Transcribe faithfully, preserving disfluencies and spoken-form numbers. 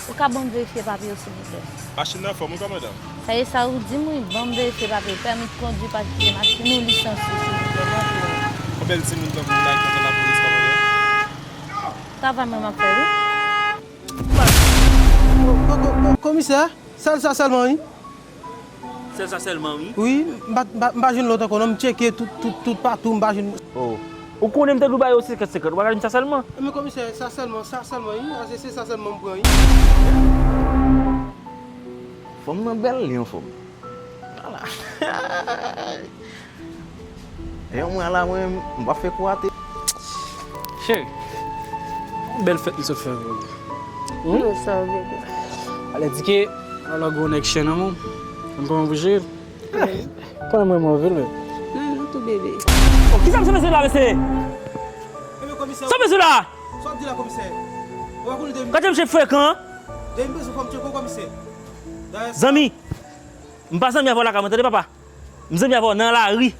Ou ka ban m verifye papye yo, silvouplè? Machin nan anfòm, wi, kòmandan. Sa e sa ou di m, wi, ban m verifye papye yo. Pèmi kondwi, patikilye machin ou, lisans ou, silvouplè, ban m. Konbyen timoun tankou w la ki kontan lapolis, kòmandan? Travay mwen m ap fè, wi. Ko-, ko-, ko-, komisè, sèl sa sèlman, wi. Sèl sa sèlman, wi. Wi, m pa, m pa, m pa jwenn lòt ankò, non, m tcheke tout, tout, tout patou, m pa jwenn. Oh. Ou konnen m te dwe ba yo senkant senkant, ou pa ka di m sa sèlman? Men komisè, sa sèlman, sa sèlman, wi. Ase se sa sèlman m pran, wi. Fanm nan bèl, li anfòm. Ala. E yon mwen la, mwen, m pa fè kou ate. Cheri, yon bèl fèt m sot fè pou ou. Hmm? Yo, sa, bebe. Ale di ke, ala gwo nèg chen nan men w. M pran pou jere. Konnen mwen move l menm. Non, non, tou bebe. Oh, kisa misye bezwen la, mesye? Ebyen, komisè. Sa misye la? Sa w ap di la, komisè? Ou pa konn de. Gade misye frekan. De m bezwen fò m tcheke w, komisè. Zanmi, m pa zanmi avè w lakay mwen, tande papa. M zanmi avè w nan lari.